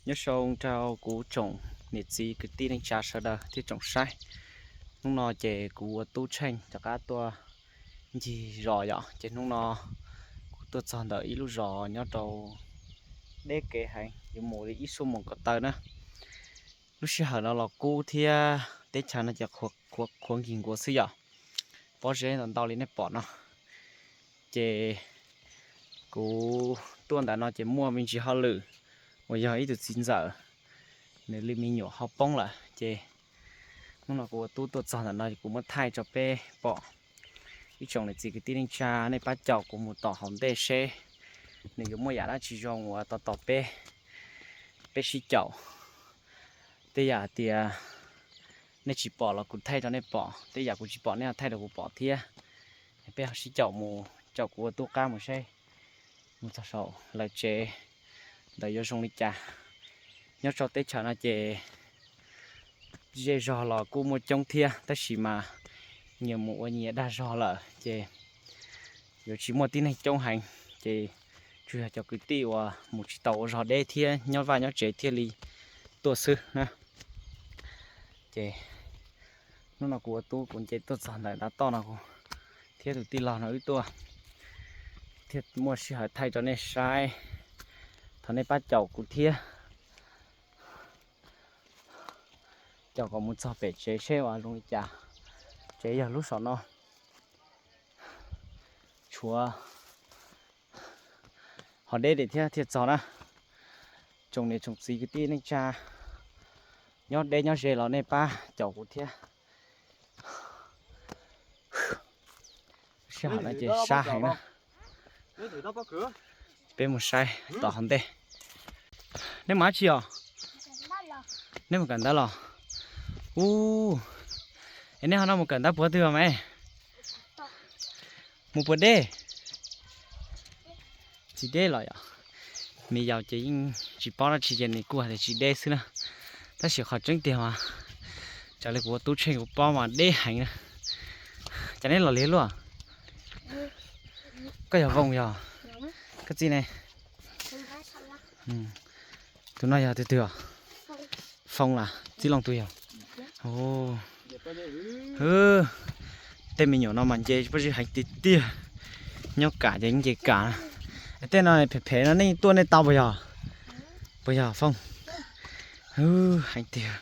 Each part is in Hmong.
Nyob zoo rau kuv tsoom niam txiv kwv tij neej tsa sawv daws thiab tsoom saib. Hnub no ces kuv ua tub Tsheej rov qab tuaj ncig zos yom, ces hnub no kuv tuaj txog ntawm ib lub zos nyob rau deb kev heev, yuav mus li ib xuab moos ko taw na. Lub sij hawm no los kub thiab teb chaws no ces qhuav qhuav nkig nkuav xwb yom, pob zeb ntau ntau li nej pom no. Ces kuv tuaj ntawm no ces muaj me ntsis hauj lwm uas yog ib tug txiv ntxawm, nws li me nyuam ho poob lawm ces hnub no kuv ua tub tuaj txog ntawm no kuv muab thaij rau peb pom. Ib tsoom niam txiv kwv tij neej tsa nej pab caum kuv mus tom hauv ntej seb nws yuav muaj yam dab tsi zoo uas tos tos peb, peb sib caum. Tej yam hais tias nej tsis pom los kuv thaij rau nej pom, tej yam kuv tsis pom nej thaij rau kuv pom thiab. Peb ho sib caum mus, caum kuv ua tub qab mus seb mus txog saum lawv tsev ntawd yuav zoo li cas. Nyob rau teb chaws no ces zej zog los kuj muaj coob thiab tab sis mas nyias mus ua nyias dag zog lawm ces yuav tsis muaj tib neeg coob heev, ces tsuas yog cov kwv tij uas mus tsis tau ua zog deb thiab nyob vaj nyob tsev thiaj li tuaj xwb na. Ces hnub no kuv ua tub kuv nce tuaj txog ntawm ntav toj no thiab tus tij laug no wb tuaj thiaj muaj sij hawm thaij rau nej saib. Thov nej pab caum kuv thiab, caum kom mus txog pem tsev seb ua zoo li cas. Tsev yog lub saum no, tshuav ho deb deb thiab thiaj txog na. Tsoom niam tsoom txiv kwv tij neej tsa nyob deb nyob ze los nej pab caum kuv thiab. Sij hawm no ces sab heev na. Peb mus saib tom hauv ntej. Neb mus dab tsi os? Neb mus kawm ntawv los? Ub, es neb ho no mus kawm ntawv puas twg os me? Mus puas deb? Tsis deb los yom. Me yaus ces yeej tsis paub dab tsi ces nws kuj hais tias tsis deb xwb na. Tab sis qhov tseeb tiag mas raws li kuv ua tub Tsheej kuv paub mas deb heev na. Cas neb los liag luaj? Koj yog Voos yog? Koj txiv ne? Tus no yog tus twg os? Foo las, Txib Looj tus yog. Tej me nyuam no mas nce pob zeb heev tiag tiag. Nyob kam ces nce kam. Tej no phem phem no nej tuaj nej tau puas yog? Puas yog Foo? Heev tiag.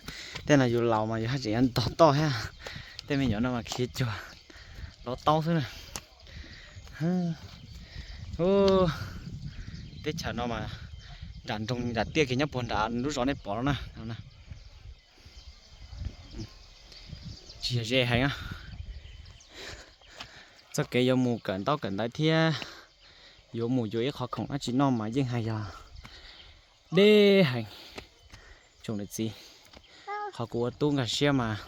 Tej no yus laus mas yus haj tseem yuav ntog toj thiab. Tej me nyuam no mas khiav cuag lov taub xwb na. Teb chaws no mas nram nroog nram tiaj kiag nyob puag nram lub zos nej pom no na. Tsis yog ze heev. Txoj kev yuav mus kawm ntaub kawm ntawv thiab yuav mus yuav ib qho khoom dab tsi noj mas yeej hais yog deb heev. Tsoom niam txiv, qhov kuv ua tub nkag siab mas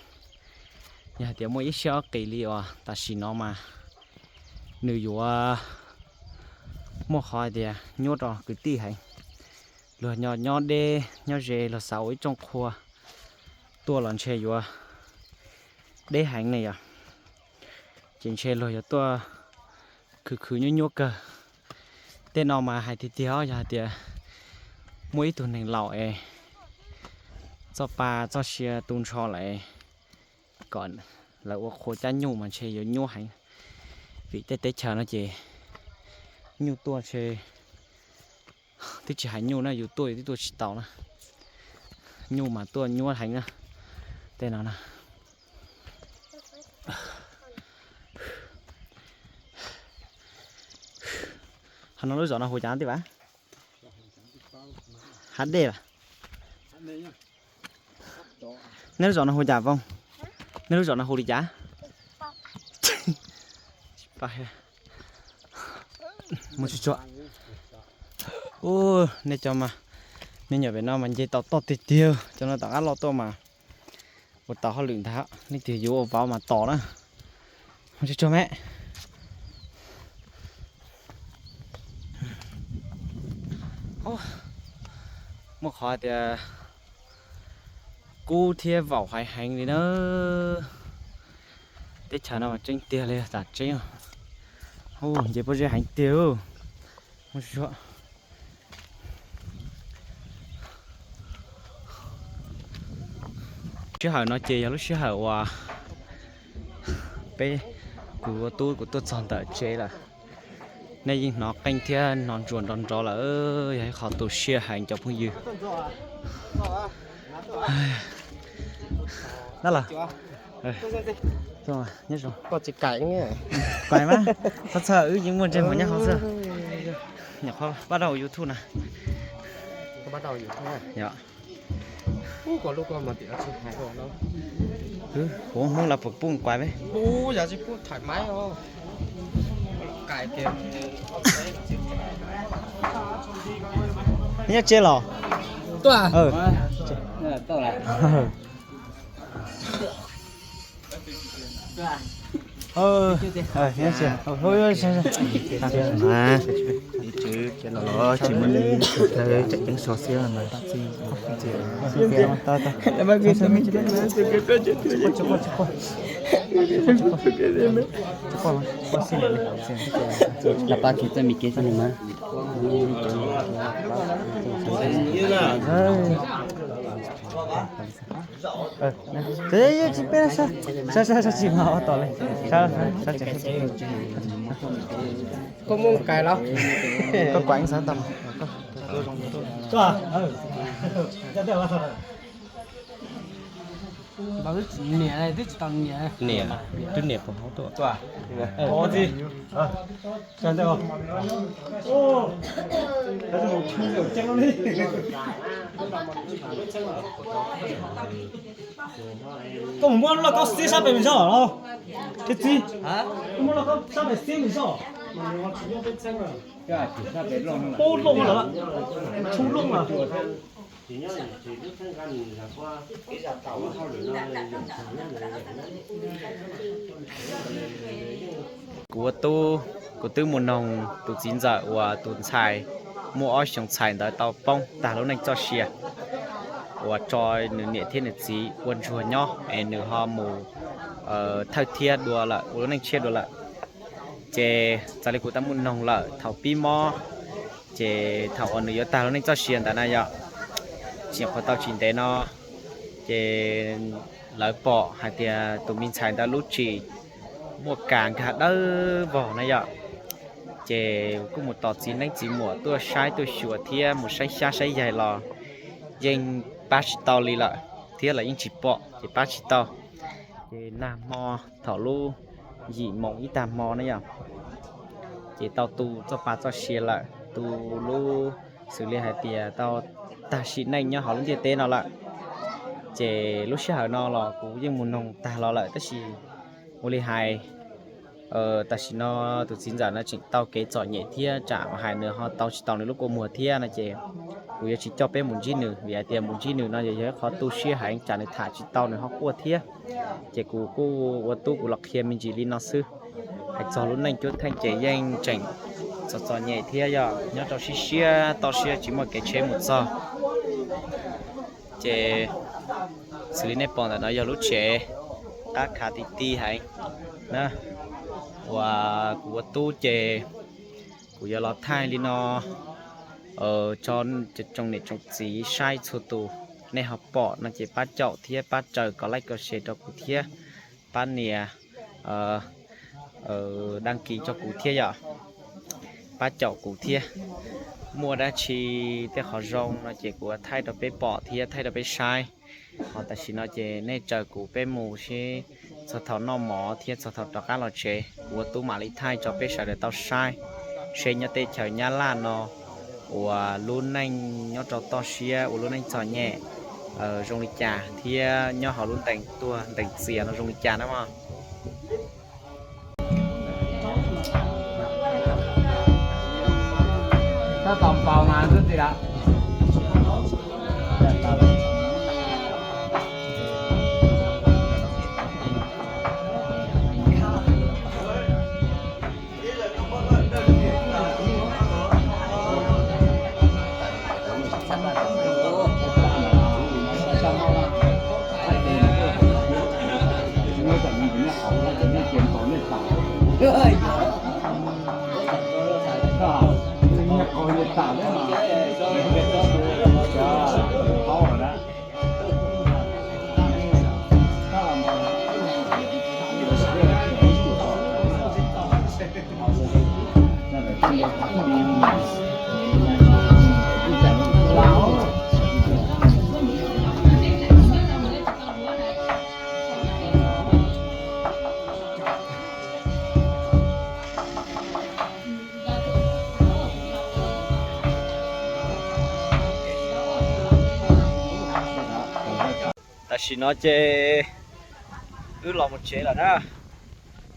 yog hais tias muaj ib siab ob qis li uas tam sim no mas nws yuav muaj qhov hais tias nyuaj rau kwv tij heev. Luag nyob deb nyob ze luag xav ua ib rooj qhua tuaj los ntshe yuav deb heev ne yom. Ces ntshe luag yuav tuaj khwv khwv nyuaj nyuaj kawg. Tej no mas hais tiag tiag yog hais tias muaj ib tug neeg laus es txoj pa txoj sia tu nrho lawm kom lawv ua qhua cab nyuj mas ntshe yuav nyuaj heev. Vim tej teb chaws no ces nyuj tuaj ntshe twb tsis hais nyuj na, yus tuaj yus twb tuaj tsis tau na. Nyuj mas tuaj nyuaj heev na. Tej no na. Ho no lub zos no hu cas tij vas? Hav dej las. Nej lub zos no hu cas Voos? Nej lub zos no hu li cas? Mus tsuag tsuag. Ub, nej cov mas me nyuam pem no mas nce tau toj tiag tiag, cov no tom qab loj tuaj mas ua tau hauj lwm ntag, leej twg yuav ua vauv mas tos na. Mus tsuag tsuag me. Muaj qhov tias kub thiab vaum heev heev li na. Teb chaws no mas tseeb tiag li, tam tseeb. Hu, nce pob zeb heev tiag. Hu, sij hawm no ces yog lub sij hawm uas peb, kuv ua tub kuv tuaj txog ntawm tsev lawm. Nej yeej hnov qeej thiab hnov ntsuas nrov nrov lawm, yog ib qho tu siab heev cov phooj ywg. Dab los, nyob zoo. Kuv tsis kaim, kaim mas txhob txhawj, wb yeej muaj ntsej muag nyob hauv xwb. Nyuam qhuav bắt đầu YouTube na. Yog. Kuv Hmoob los puas pub kuv kaim me? Nyob tsev los? Lawv pab kis txoj me kev xwb ni mas. Tsis peb, sab sab sab tsis mas ua tom li. Sab sab tsis. Koj muaj kais los? Koj kuam xav tau. Niam, twb tsis tau niam. Niam, twb niam puas hauv tuaj? Koj mus muab lub lauj kaub xiab sab pem zog los? Koj txiv, muab lauj kaub sab pem xiab pem zog. Pub looj lawm, tshub looj lawm. Kuv ua tub, kuv twb mus noog tus txiv ntxawm uas tus ntxhais muaj ob xyoos txhais ntawd tau poob tag lub neej txoj sia, uas tso nws niam thiab nws txiv ua ntsuag nyob es nws ho mus thawj thiab dua lawm, ua lub neej tshiab dua lawm. Ces txawm li kuv twb mus noog lawm thaum pib mob, ces thaum uas nws yuav tag lub neej txoj sia ntawd na yom, tsis nyuam qhuav tau tsis ntev no, ces lawv pom hais tias tus me ntxhais ntawd lub tshis muaj kas nkag dawb vog na yom. Ces kuj mus tos txiv neeb txiv muam tuaj saib tuaj xyuas thiab mus saib xyab saib yaig los yeej pab tsis tau li lawm, thiab lawv yeej tsis pom ces pab tsis tau. Ces nag hmo thaum lub yim moos ib tag hmo na yom, ces tau tu txoj pa txoj sia lawm, tu lub xws li hais tias tau tag sim neej nyob hauv lub ntiaj teb no lawm. Ces lub sij hawm no los kuv yeej mus noog tag los lawm tab sis ua li hais tam sim no tus txiv ntxawm no tseem tau kev txom nyem thiab tsam hais nws ho tau tsis tau nws lub kua muag thiab no ces kuv yuav tsis coj peb mus ntsib nws vim hais tias mus ntsib nws no yog yog ib qhov tu siab heev tsam nws tham tsis tau nws ho quaj thiab. Ces kuv kuj ua tub kuv los qhia me ntsis li no xwb. Hais txog lub neej cuab theej ces yeej tseem txom txom nyem thiab yog nyob rau siab siab toj siab tsis muaj kev tsheb mus txog. Ces xws li nej pom ntawm no yog lub tsev qab khav ti ti heev na, uas kuv ua tub ces kuv yuav los thaij li no tso tsoom niam tsoom txiv saib txhua tus, nej ho pom no ces pab caum thiab pab raws kom like kom share rau kuv thiab pab nias đăng ký rau kuv thiab yom, pab caum kuv thiab. Muaj dab tsi tej qhov zoo no ces kuv thaij rau peb pom thiab thaij rau peb saib. Ho tam sim no ces nej raws kuv peb mus seb txog thaum noj mov thiab txog thaum rov qab los tsev kuv ua tub mam li thaij rau peb sawv daws tau saib, seb nyob teb chaws Nyab Laj no uas lub neej nyob rau toj siab ua lub neej txom nyem zoo li cas thiab nyob hauv lub ntees tuag ntees txias no zoo li cas na mog. Tam sim no ces wb los mus tsev lawm na.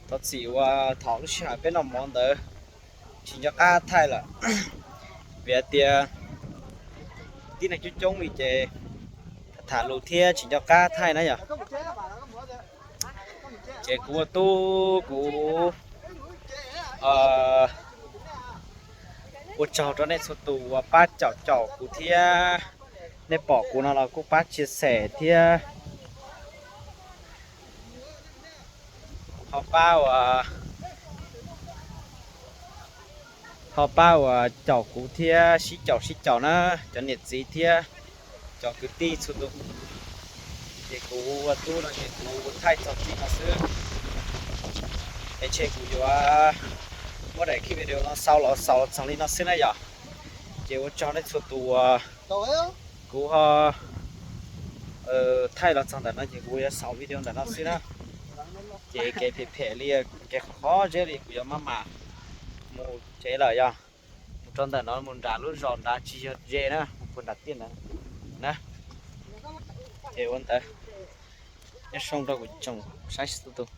Thov txim uas thaum lub sij hawm peb noj mov ntawd tsis nco qab thaij lawm, vim hais tias tib neeg coob coob li ces tham lus thiab tsis nco qab thaij na yom. Ces kuv ua tub kuv ua tsaug rau nej txhua tus uas pab caum caum kuv thiab. Nej pom kuv no los kuj pab share thiab ho pab uas ho pab uas caum kuv thiab sib caum sib caum na, cov niam txiv thiab cov kwv tij txhua tus. Ces kuv ua tub no ces kuv thaij txog li no xwb. Es ntshe kuv yuav muab daim video no xaus los xaus txog li no xwb na yom. Ces ua tsaug nej txhua tus uas kuv ho thaij los txog ntawm no ces kuv yuav xaus video ntawm no xwb na. Ces kev phem phem li kev qhov qhov zeb li kuv yuav maj mam mus tsev lawm yom. Mus rau ntawm no mus nram lub zos nrad tsis yog ze na, mus puag nram tiaj ntawd na. Ces ua ntawd, nyob zoo rau kuv tsoom saib txhua tus.